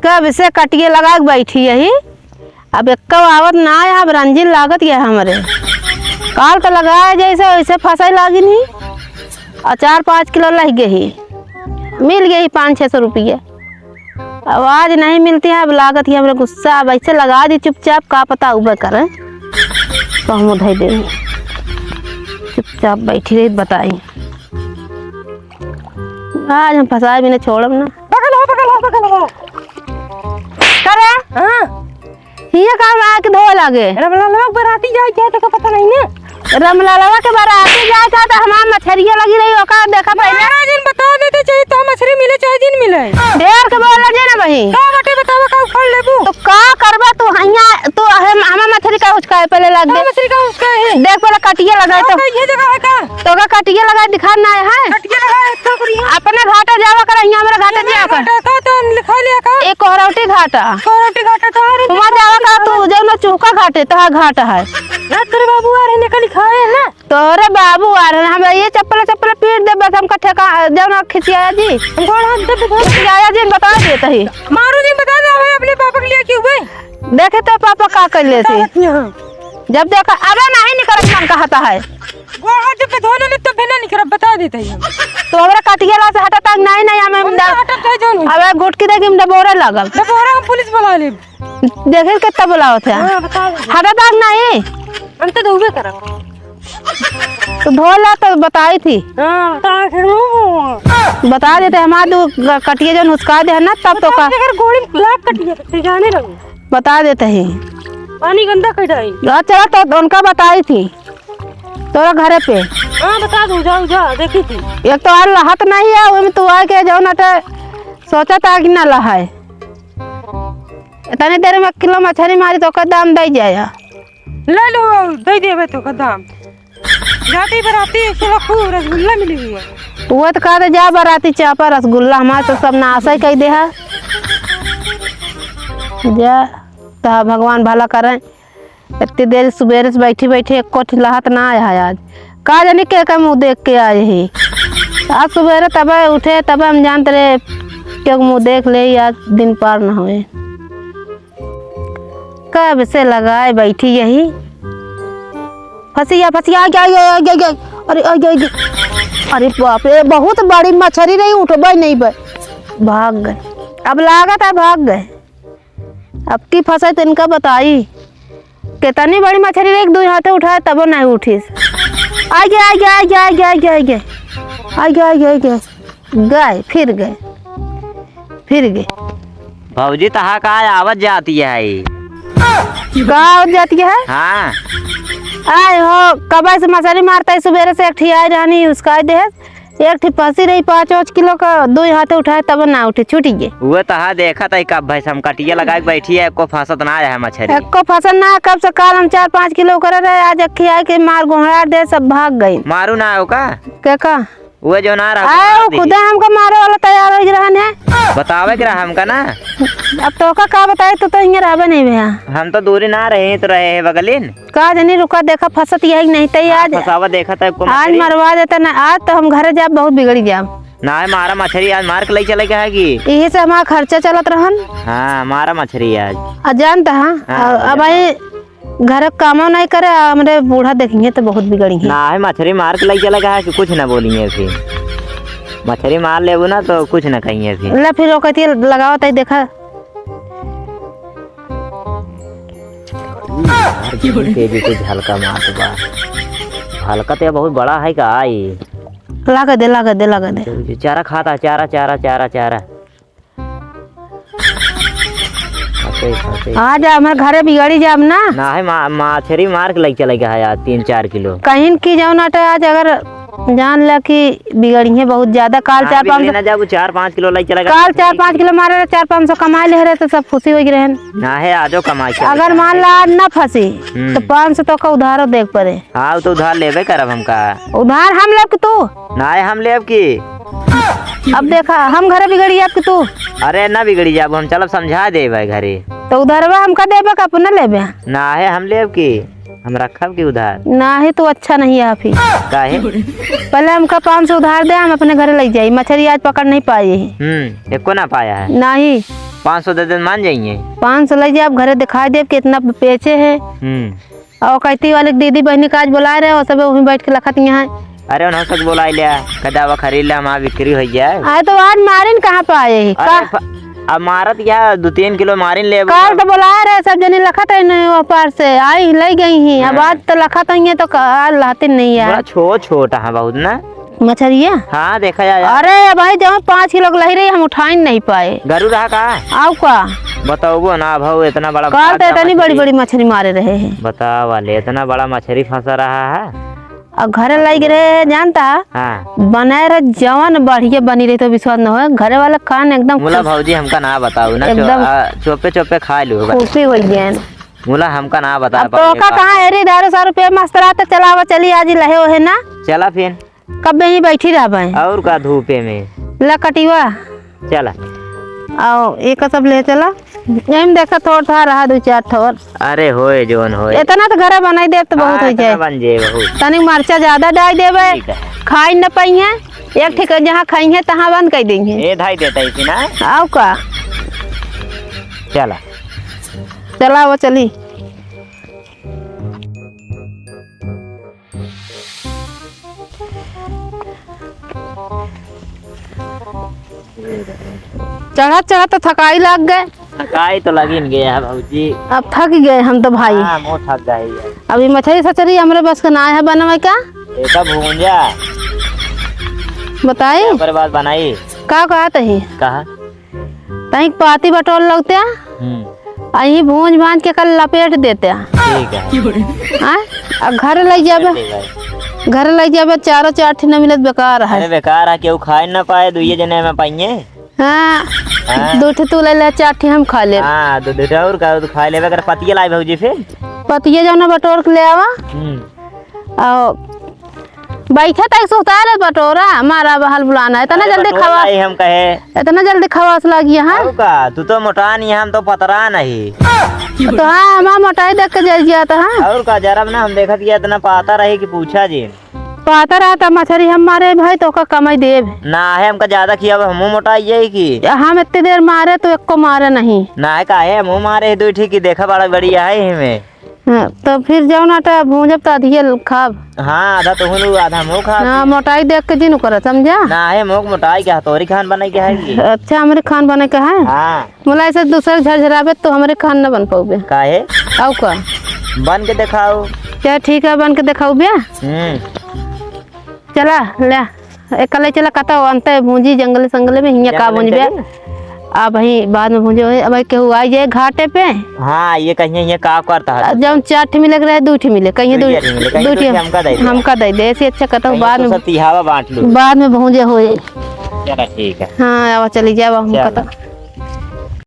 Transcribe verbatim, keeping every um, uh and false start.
कब से कटिया लगा के बैठी यही, अब एक्को आवत ना है, अब रंजिन लागत यह हमरे। काल तो लगाए जैसे वैसे फंसे लागिन ही, और चार पाँच किलो लग गए ही, मिल गए ही पाँच छः सौ रुपये। अब आज नहीं मिलती है, अब लागत ही हमरे गुस्सा, अब ऐसे लगा दी चुपचाप, का पता उबे करे। तो हम उधर दे चुपचाप बैठी रही, बताई। आज हम फंसाए बिना छोड़ब ना। पकड़ लो, पकड़ लो, पकड़ लो। करे? हाँ। हिया काम आके धोए लागे। रमलालवा के बराती जाए के है, तो का पता नहीं ना? रमलालवा के बराती जाए के है, तो हमार मछरिया लगी रही, ओका देखा पहले। महाराज, इन बता देते, चाहे तो मछरी मिले, चाहे जिन मिले। ढेर के बोला जे ना बही। का बटे बतावा, का उखाड़ लेबू? तो का करबा तू, हिया तू हम, हमार मछरी का उचकाए पहले लग का दे। मछरी का उचकाए है? देख पहले कटिया लगाए तो। का ये जगह है का? तो का कटिया लगाए दिखा ना है? कटिया लगाए तो करिए। अपने घाटे जावा कर, हिया हमरा घाटे जावा कर। घाटे का तो हम लिखा लिया का? एक कोहरौटी घाटा। कोहरौटी घाटा तो और वहाँ जावा का तू, जौन चौका घाटे, तोहार घाट है। ना तेरे बाबू आ रहे, निकल खाए ना। तोरे बाबू आ रहे, हम ये चप्पल, चप्पल पीट दे, बस हम कट्ठे का, जौन खिसियाया जी। गोड़ हाथ दे, बता। खिसियाया जी, बता देते ही। मारू जी, बता दे, हमें अपने पापा के लिए क्यों भाई? देखे तो पापा का कर लेते। बतावत नहीं हाँ। जब देखा, अबे नहीं निकल मन कहता है। गोड़ हाथ जब धोने ले, तब भी ना निकल, बता देते ही हम। तो हमरा कटिया ला से हटा तक नहीं, नहीं, हमें हम ना दा-, हटा चाहे जौन हो। अबे घुटकी दे कि हम डबोरे लागब। डबोरे हम पुलिस बुला लेब। देखे कितना बुलावत है। हाँ, बता दे। हटा दाग नहीं। हम तो धोबे करब। तो धो ला तो बताई थी। हाँ, बता दे। बता देते हमार दू ग-, कटिए जौन हुचका दे है ना, तब तो बता का दे, अगर गोली लाग कटिए, तो जाने लगो। बता देते ही। पानी गंदा कर जाई। हाँ, चला तो उनका बताई थी। तोरा घरे पे। हाँ, बता दो, जाओ, जा, देखी थी। एक तो और लहत नहीं है, वो में तू आके जौन अटे सोचा था कि ना लहाए। इतनी देर में किलो मछरी मारी तो ओकर दाम दे जाया। ले लो, दे देबे तो ओकर दाम। जाती बराती एक सौ खूब रसगुल्ला मिली हुई है। वो तो कहते जा बराती चापा रसगुल्ला, हमारे तो सब नाश ही कह दे है। जा, तो भगवान भला करें। इतनी देर सुबेरे से बैठी बैठी एको ठे लहत ना आया है आज। का जानी के का मुँह देख के आए ही। आज सुबेरे तबे उठे, तबे हम जानते रहे के मुँह देख ले, आज दिन पार न होए। कब से लगाए बैठी यही। फंसिया, फंसिया, आ गया, आ गया, आ गया, आ गया। अरे, आ गया, आ गया। अरे बाप रे, बहुत बड़ी मछरी रही, उठबे नहीं बे। भाग गए। अब लागत है भाग गए। अब की फंसे तो इनका बताई। कितनी बड़ी मछरी रही, दो हाथे उठाए तबो नहीं उठीस। आ गया, आ गया, आ गया, आ गया, आ गया, आ गया। आ गया, आ गया, आ गया। गए, फिर गए, फिर गए। भौजी, तहा का आवत जाती है? का आवत जाती है? हाँ। आए हो, कब से मछरी मारता है, सुबेरे से एक ठिया रहनी, उसका दे। एक ठे फंसी रही पाँच, पाँच किलो का, दो हाथे उठाए तब ना उठे, छूट गए। वो तहा देखत है कब भैंस हम कटिया लगा के बैठी है, एको फंसत ना आया है मछरी। एको फंसत ना, कब से काल हम चार पाँच किलो करे रहे, आज अखी आए के मार गोहरार दे, सब भाग गई। मारू ना हो का? के का? वो जो ना रहा आए, वो खुदे हमका मारे वाला तैयार हो रहन है। बतावे के रहा हमका ना। अब तो का, का बताए, तू तो इहाँ रहबे नहीं भैया। हम तो दूरी ना रहे, तो रहे है बगलिन। का जनी रुका, देखा फंसत यही नहीं तई हाँ, आज। फंसावा देखा था, को आज मछली। मरवा देता ना, आज तो हम घरे जाब, बहुत बिगड़ी जाब। ना है, मारा मछरी आज मार के ले चले के है कि? यही से हमारा खर्चा चलत रहन। हाँ, मारा मछरी आज। आ जानता हाँ, हाँ, अब भाई घर कामो नहीं करे, आ हमरे बूढ़ा देखेंगे तो बहुत बिगड़ी है। ना है, मछरी मार के ले चले के है कि कुछ ना बोलिए फिर। मछरी मार लेबू ना तो कुछ ना कहिए फिर। ले फिर वो कहती है, लगाओ तई देखा। यार, कितनी तेजी से झलका मारत बा। झलका तो बहुत बड़ा है का आई? लागे दे, लागे दे, लागे दे। चारा खाता, चारा, चारा, चारा, चारा। खाते, खाते। आ जा, हमारे घरे बिगड़ी जाब ना। ना है, मा-, मछरी मार के लई चले गया है आज तीन चार किलो। कहीं की जाओ ना तो आज अगर जान ला कि बिगड़ी है बहुत ज्यादा। काल हाँ, चार पाँच बिगड़ी सौ ना जाबू, चार पाँच किलो लाई चला काल गया। चार पाँच किलो मारे रहे, चार पाँच सौ कमाए ले रहे तो सब खुशी हो गए रहन। ना है, आजो कमाई के अगर लेके मान आए। ला आज ना फंसी हम्म। तो पाँच सौ तो का उधारो देख पड़े। हाँ, तो उधार लेबे करब हमका। उधार हम लेब कि तू? ना है, हम लेब कि? अब देखा, हम घरे बिगड़ी जाब कि तू? अरे ना बिगड़ी जाब, हम चलब समझा देबे घरे। तो उधारवा हमका देबे का अपने लेबे? ना है, हम लेब कि? हम रखब कि उधार? नाही, तू अच्छा नहीं है फिर। काहे? पहले हमका पाँच सौ उधार दे, हम अपने घरे लइ जाई। मछरी आज पकड़ नहीं पाए ही। हम्म, एको ना पाया है? नाही। पाँच सौ दे दे, मान जाइए। पाँच सौ लइ जाए, अब घरे दिखाई देब कितना बेचे है। हम्म। और कहती वाले दीदी बहनी का आज बुलाए रहे, वो सब वहीं बैठ के लखत यहाँ है। अरे, उन्हों तक बुलाए लिया, कदा वो खरीद ले, हमार बिक्री हो जाए। अरे, तो आज मारिन कहाँ पे आए ही? अरे, का? फ-, अब मारत क्या, दो तीन किलो मारिन ले। काल तो बुलाए रहे, सब जने लखत है न, वो पार से आई, लइ गई ही। अब हाँ। आज तो लखत ही है, तो का-, आज लातिन नहीं है। बड़ा छो-, छोटा है बहुत ना। मछरिया? हाँ, देखा जाए। अरे भाई, जब पाँच किलो के लही रही, हम उठाई नहीं पाए। गरु रहा का? आउ का? बताओ ना भाऊ, इतना बड़ा काल तो इतनी बड़ी बड़ी मछरी मारे रहे हैं। बतावा ले, इतना बड़ा मछरी फंसा रहा है। और घरे लइ गए रहे, जानता? हाँ। बनाए रहे, जवन बढ़िया बनी रही तो विश्वास न हो। घरे वाला कान एकदम मुला खुश। भौजी हमका ना बताऊ ना, चो-, एकदम आ, चोपे चोपे खा लू। खुशी हो गए। मुला हमका ना बता अब पाए तो का। कहाँ है रे, दारू सारू पे मस्त रहा तो चलावा चली आज लहे हो है ना। चला फिर। कब यहीं बैठी रहबे? और का धूपे में? लकटिवा। चला। आओ, एक सब ले चला। यही में देखा थोड़ था रहा, दो चार ठोर। अरे होए, जोन होए। इतना तो घरे बनाई देब तो बहुत हाँ, हो इतना जाए। बन जाए बहुत। तनी मरचा ज्यादा डाल देबे। ठीक है। खाई न पाई है। एक ठीक जहाँ खाई है, तहाँ बंद कर देंगे। ए धाई देता इसी ना। आओ का? चला। चला वो चली। चढ़त चढ़त तो थकाई लाग गए। थकाई तो लगिन गया है भौजी। अब थक गए हम तो भाई। हाँ, मुँह थक गई है। अभी मछरी सचरी हमरे बस के ना है बनवे का। एका भूंजा। बताई? ओकरे बाद बनाई। का कहत ही? कहा? तहीं पाती बटोर लगते हैं। हम्म। अहीं भूंज भांज के कल लपेट देते हैं। ठीक है। हाँ? आ घर लइ जाबे। ठीक है। घर लइ जाबे, चारो चार ठे न मिलत बेकार है। अरे बेकार है, केहू खाए न पाए, दुइये जने में पाइए। हाँ। हाँ। दू ठे तू ले ले, चार ठे हम खा लेब। हाँ, दू, दू ठे और का, तू खा लेबे कर। पतिये लाई भौजी फिर। पतिये जौन बटोर के ले आवा। हम्म। और बैठे तक सुतारे बटोरा, मारा बहाल बुलाना। इतना अरे जल्दी बटोर खवा, लाई हम कहे। इतना जल्दी खवास लागी है, हाँ? और का, तू तो मोटा नहीं है, हम तो पतरा नहीं। तो हाँ, हमार मोटाई देख के जर जात है। और का, जरा ना हम देखत कि इतना पातर रही कि पूछा जी। पातर रहा त मछरी हम मारे भाई, तो का कमाई देब? ना है, हमका ज्यादा खियावे, हमहू मोटाई जाई की। हम इतनी देर मारे तो एको मारे नहीं। ना है, काहे हमहू मारे, दो ठीक ही देखा, बड़ा बढ़िया है हमें। हाँ, तो फिर जौन आटा भूंजब त आधिये खाब। हाँ, आधा तो हुलू, आधा हमहू खाब। हाँ, मोटाई देख के जिन करत, समझा? ना है, मोक मोटाई के हथौरी खान बनाई के है जी। अच्छा, हमरे खान बने के है? हाँ। मुला ऐसे दूसरे झरझराबे तो हमरे खान न बन पउबे। काहे? आउ का? बन के देखाओ। चल ठीक है, बन के देखाउबे। हम्म। चला, ले। एक कले चला, कतौ अंते भूंजी जंगले संगले में, हियाँ का जंगले भूंजबे? चली ना। अब ही बाद में भूंजे, अब केहू आई जाए घाटे पे। हाँ, ये कहिए, ये का करता है? जौन चार ठे मिले के रहे, दू ठे मिले, कहिए दू, दुइये ठे मिले, कहिए दू दू ठे ठे हमका दे दे। हमका दे दे, ऐसे अच्छा कतौ कहिए बाद तो में, सब तिहावा बांट लू। बाद में भूंजे होए। चला, ठीक है। हाँ, अब चली जाए, हम चला। कतौ।